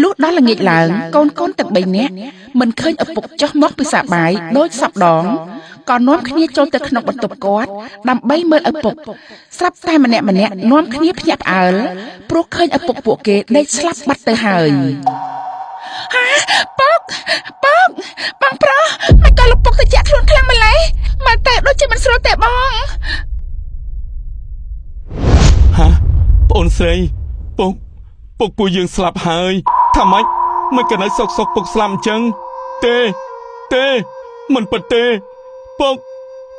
លុះដល់ល្ងាចឡើងកូនកូនទាំង3នាក់មិនឃើញឪពុកចុះមកពីសាបាយដូចសពដងក៏នាំគ្នាចូលទៅក្នុងបន្ទប់គាត់ដើម្បីមើលឪពុកស្រាប់តែម្នាក់ម្នាក់នាំគ្នាភ្ញាក់ផ្អើលព្រោះឃើញឪពុកពួកគេដេកស្លាប់បាត់ទៅហើយហាពុកពុកបងប្រុសមិនក៏លោកពុកទៅចាក់ខ្លួនខ្លាំងម្ល៉េះមើលទៅដូចជាមិនស្រួលទេបងហាប្អូនស្រីពុកពុកពួកយើងស្លាប់ហើយថាម៉េចមិនក៏នៅសុកសុកពុកស្លាប់អញ្ចឹងទេទេមិនពិតទេពុក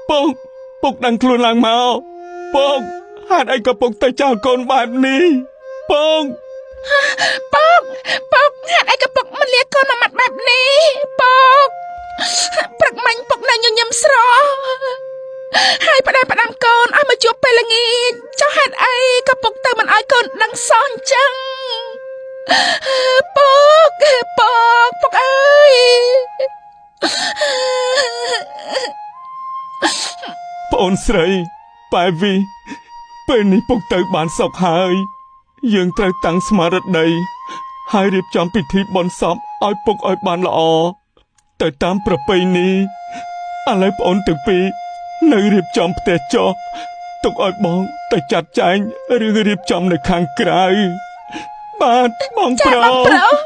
ពុកពុកដឹងខ្លួនឡើងមកពុកហេតុអីក៏ពុកទៅចោលកូនបែបនេះពុកពុកពុកហេតុអីក៏ពុកមិនលាកូនមកម៉ាត់បែបនេះពុកព្រឹកមិញពុកនៅញញឹមស្រស់ហើយផ្ដាំផ្ដាំកូនឲ្យមកជួបពេលល្ងាចចុះហេតុអីក៏ពុកទៅមិនឲ្យកូនដឹងសោះអញ្ចឹងពុកពុកពុកអើយប្អូនស្រីប៉ែវីពេលនេះពុកទៅបានសុខហើយយើងត្រូវតាំងស្មារតីហើយរៀបចំពិធីបុណ្យសពឲ្យពុកឲ្យបានល្អទៅតាមប្រពៃណីឥឡូវប្អូនទាំងពីរនៅរៀបចំផ្ទះចុះទុកឲ្យបងទៅចាត់ចែងរឿងរៀបចំនៅខាងក្រៅបាទបងប្រុស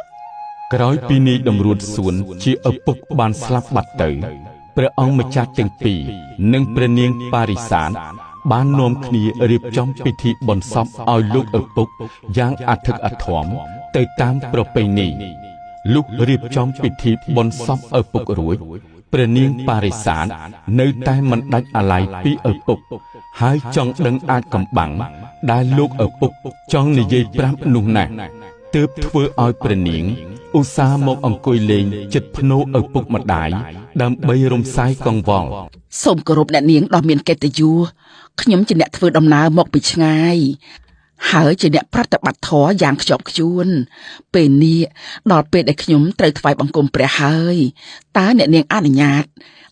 ក្រោយពីនាយតម្រួតសួនជាឪពុកបានស្លាប់បាត់ទៅព្រះអង្គម្ចាស់ទាំងពីរនិងព្រះនាងបារិសាទបាននាំគ្នារៀបចំពិធីបុណ្យសពឲ្យលោកឪពុកយ៉ាងអធិកអធមទៅតាមប្រពៃណីលុះរៀបចំពិធីបុណ្យសពឪពុករួចព្រះនាងបារិសាទនៅតែមិនដាច់អាល័យពីឪពុកហើយចង់ដឹងអាចកំបាំងដែលលោកឪពុកចង់និយាយប្រាប់នោះណាស់ទើបធ្វើឲ្យព្រះនាងឧស្សាហ៍មកអង្គុយលេងចិត្តភ្នោឪពុកម្ដាយដើម្បីរំសាយកង្វល់សូមគោរពអ្នកនាងដ៏មានកិត្តិយសខ្ញុំជាអ្នកធ្វើដំណើរមកពីឆ្ងាយហើយជាអ្នកប្រតិបត្តិធម៌យ៉ាងខ្ជាប់ខ្ជួនពេលនេះដល់ពេលដែលខ្ញុំត្រូវថ្វាយបង្គំព្រះហើយតើអ្នកនាងអនុញ្ញាត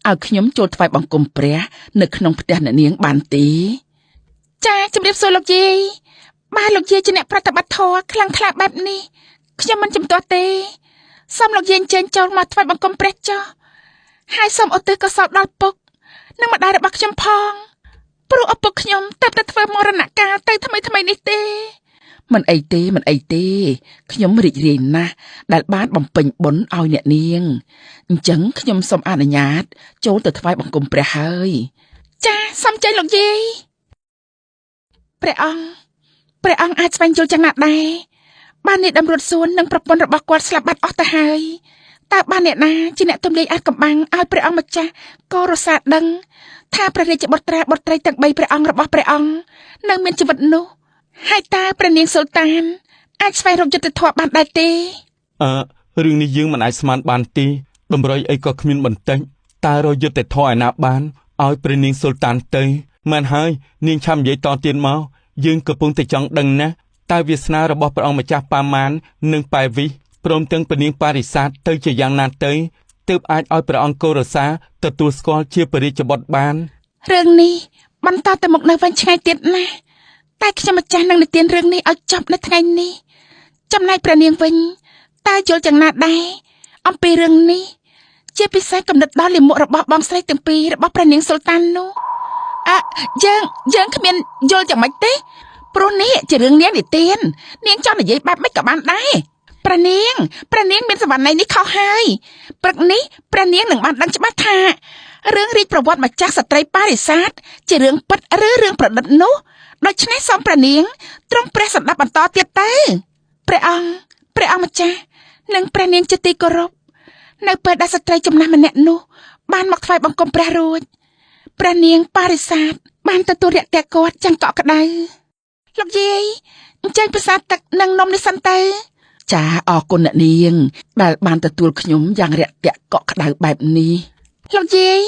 ឲ្យខ្ញុំចូលថ្វាយបង្គំព្រះនៅក្នុងផ្ទះអ្នកនាងបានទេចាជម្រាបសួរលោកយាយបាទលោកយាយជាអ្នកប្រតិបត្តិធម៌ខ្លាំងក្លាបែបនេះខ្ញុំមិនជំទាស់ទេសូមលោកយាយអញ្ជើញចូលមកថ្វាយបង្គំព្រះចុះហើយសូមឧទ្ទិសកុសលដល់ពុកនិងម្ដាយរបស់ខ្ញុំផងព្រោះឪពុកខ្ញុំតែតែធ្វើមរណកាលទៅថ្មីថ្មីនេះទេមិនអីទេមិនអីទេខ្ញុំរីករាយណាស់ដែលបានបំពេញបុណ្យឲ្យអ្នកនាងអញ្ចឹងខ្ញុំសូមអនុញ្ញាតចូលទៅថ្វាយបង្គំព្រះហើយចាសូមចេញលោកយាយព្រះអង្គព្រះអង្គអាចស្វែងយល់យ៉ាងណាដែរបាននាយតម្រួតសួននិងប្រពន្ធរបស់គាត់ស្លាប់បាត់អស់ទៅហើយតើបានអ្នកណាជាអ្នកទំលាយអាចកំបាំងឲ្យព្រះអង្គម្ចាស់ក៏រសាដឹងថាព្រះរាជបុត្រាបុត្រីទាំង3ព្រះអង្គរបស់ព្រះអង្គនៅមានជីវិតនោះហើយតើព្រះនាងសុលតានអាចស្វែងរកយុត្តិធម៌បានដែរទេរឿងនេះយើងមិនអាចស្មានបានទេតម្រុយអីក៏គ្មានបន្តិចតើរកយុត្តិធម៌ឯណាបានឲ្យព្រះនាងសុលតានទៅមែនហើយនាងឆាំនិយាយតទៀតមកយើងកំពុងតែចង់ដឹងណាស់តើវាសនារបស់ព្រះអង្គម្ចាស់ប៉ាម៉ាននិងប៉ែវីព្រមទាំងព្រះនាងបារិសាទទៅជាយ៉ាងណាទៅទើបអាចឲ្យព្រះអង្គកោរសាទទួលស្គាល់ជាព្រះរាជបុត្របានរឿងនេះបន្តទៅមុខនៅវិញឆ្ងាយទៀតណាស់តែខ្ញុំម្ចាស់នឹងនិទានរឿងនេះឲ្យចប់នៅថ្ងៃនេះចំណែកព្រះនាងវិញតើយល់យ៉ាងណាដែរអំពីរឿងនេះជាពិសេសកំណត់ដល់លាមករបស់បងស្រីទាំងពីររបស់ព្រះនាងសុលតាននោះយើងគ្មានយល់យ៉ាងម៉េចទេព្រោះនេះជារឿងនាងនិទាននាងចង់និយាយបែបម៉េចក៏បានដែរព្រះនាងមានសវណ្ណីនេះខុសហើយព្រឹកនេះព្រះនាងនឹងបានដឹងច្បាស់ថារឿងរាជប្រវត្តិម្ចាស់ស្ត្រីបារិសាទជារឿងពិតឬរឿងប្រឌិតនោះដូច្នេះសូមព្រះនាងទ្រង់ព្រះសម្ដាប់បន្តទៀតទៅព្រះអង្គម្ចាស់និងព្រះនាងជាទីគោរពនៅពេលដែលស្ត្រីចំណាស់ម្នាក់នោះបានមកថ្វាយបង្គំព្រះរួចព្រះនាងបារិសាទបានទទួលរាក់ទាក់គាត់យ៉ាងកក់ក្ដៅលោកយាយអញ្ជើញប្រសាទទឹកនិងនំនេះសិនទៅចាអរគុណអ្នកនាងដែលបានទទួលខ្ញុំយ៉ាងរាក់ទាក់កក់ក្ដៅបែបនេះលោកយាយ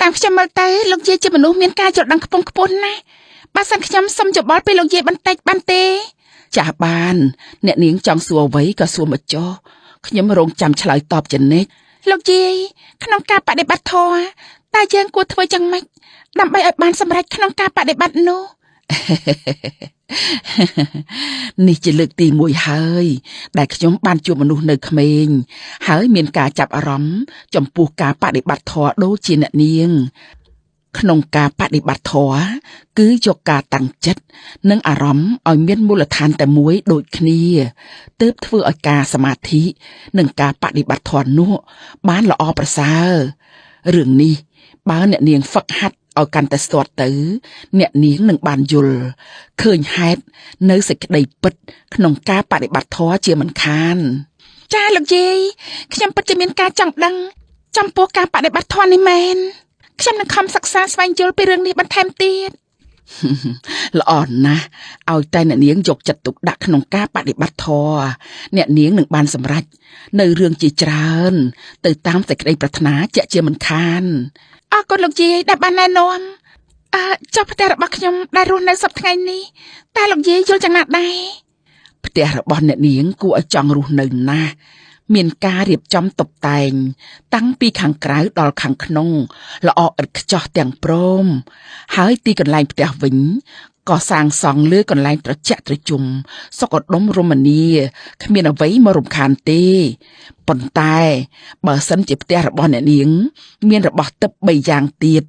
តាមខ្ញុំមើលទៅលោកយាយជាមនុស្សមានការយល់ដឹងខ្ពង់ខ្ពស់ណាស់បើសិនខ្ញុំសុំយោបល់ពីលោកយាយបន្តិចបានទេចាបានអ្នកនាងចង់សួរអ្វីក៏សួរមកចុះខ្ញុំរងចាំឆ្លើយតបជានិច្ចលោកយាយក្នុងការបដិបត្តិធម៌តើយើងគួរធ្វើយ៉ាងម៉េចដើម្បីឲ្យបានសម្រេចក្នុងការបដិបត្តិនោះ នេះជាលើកទី1ហើយ ដែលខ្ញុំបានជួបមនុស្សនៅក្មេងហើយមានការចាប់អារម្មណ៍ចំពោះការបដិបត្តិធម៌ដូចជាអ្នកនាង ក្នុងការបដិបត្តិធម៌គឺយកការតាំងចិត្តនិងអារម្មណ៍ឲ្យមានមូលដ្ឋានតែមួយដូចគ្នាទើបធ្វើឲ្យការសមាធិនិងការបដិបត្តិធម៌នោះបានល្អប្រសើររឿងនេះបើអ្នកនាងហ្វឹកហាត់ឲ្យកាន់តែស្ទាត់ទៅ អ្នកនាងនឹងបានយល់ឃើញហេតុនៅសេចក្តីពិត ក្នុងការបដិបត្តិធម៌ជាមិនខាន ចាលោកយាយខ្ញុំពិតជាមានការចង់ដឹង ចំពោះការបដិបត្តិធម៌នេះមែនខ្ញុំនឹងខំសិក្សាស្វែងយល់ពីរឿងនេះបន្ថែមទៀត ល្អណាស់ឲ្យតែអ្នកនាងយកចិត្តទុកដាក់ក្នុងការបដិបត្តិធម៌អ្នកនាងនឹងបានសម្រេចនៅរឿងជាច្រើន ទៅតាមសេចក្តីប្រាថ្នាជាក់ជាមិនខាន អរគុណលោកយាយដែលបានណែនាំអើចុះផ្ទះរបស់ខ្ញុំដែលរស់នៅសប្តាហ៍ថ្ងៃនេះតើលោកយាយយល់យ៉ាងណាដែរ ផ្ទះរបស់អ្នកនាងគួរឲ្យចង់រស់នៅណាស់មានការរៀបចំតុបតែង តាំងពីខាងក្រៅដល់ខាងក្នុងល្អឥតខ្ចោះទាំងព្រម ហើយទីកន្លែងផ្ទះវិញក៏សាងសង់លើកន្លែងត្រជាក់ត្រជុំសុខដុមរមនាគ្មានអ្វីមករំខានទេប៉ុន្តែបើសិនជាផ្ទះរបស់អ្នកនាង មានរបស់ទឹក3យ៉ាងទៀត